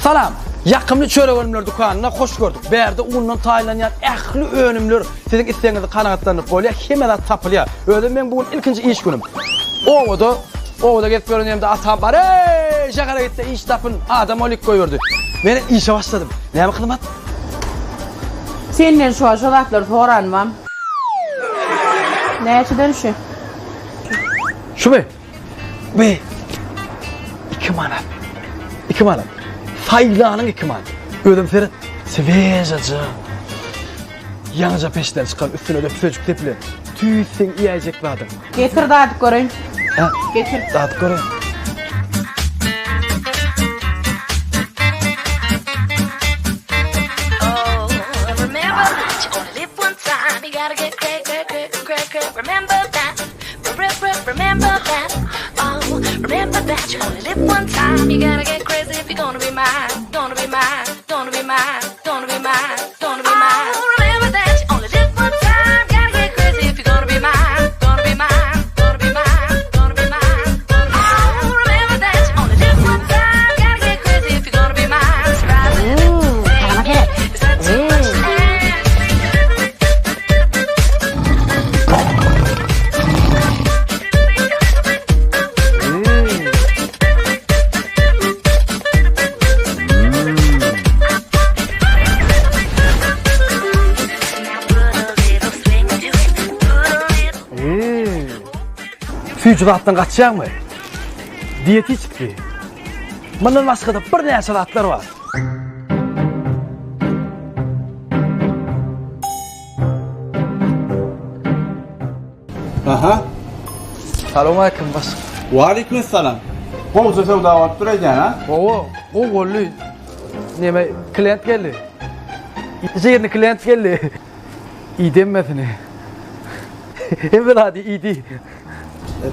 Salam! Ýakymly çörek önümleri dükanynda hoş gördük. Bärde undan taýynlanýan ähli önümler siziň islegiňizi kanagatlandyryp bolýar, hemme zat tapylýar. Özem meň bu gün ilkinji iş günüm. Obada, obada gezip ýören ýerimde atam bar, Eý, şähere git-de iş tapyn, adam ol goýberdi. Men işe başladym. Näme hyzmat? Senden şu şo zatlary soranymam. Näçeden şu? Şumy? Be. 2 manat. 2 manat. Saýlanyň 2 manat. Özüm seret. Svejaja. Ýaňyja peçden çykan üstüne de püsejik sepilen. Tüýs seň iýäýjek zadyň. Getir dadyp göreýin. Ha? Getir. Dadyp göreýin. Süýji zatdan gaçýaňmy? Diýetiçki. Mundan başga-da birnäçe zatlar bar. Aha. Salowmaleýkim başlyk. Waleýkim essalam. Gowja söwda bolup dur öýdýän ha? Gowy, gowy boldy. Neme, klient geldi. Žirny klient geldi. Iýdi hemmesini. Hemme zady iýdi.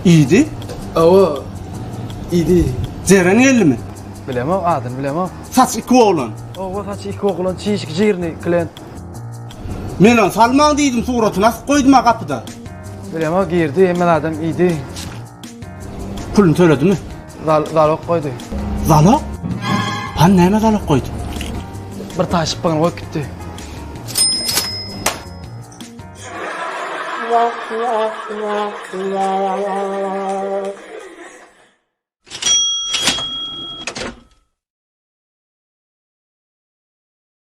Iýdi? Hawa. Iýdi. Jeren geldimi? Bilemok adyny bilemok. Saç iki oglan. Hawa saçy iki oglan çişik žirny klient. Men ony salmaň diýdim suratyny asyp goýdum-a gapyda. Bilemok girdi hemme zadam iýdi. Puluny töledimi? Zal zalok goýdy. Zalok? Han näme zalok goýdy? Bir taý şypbygyny goýup gitdi.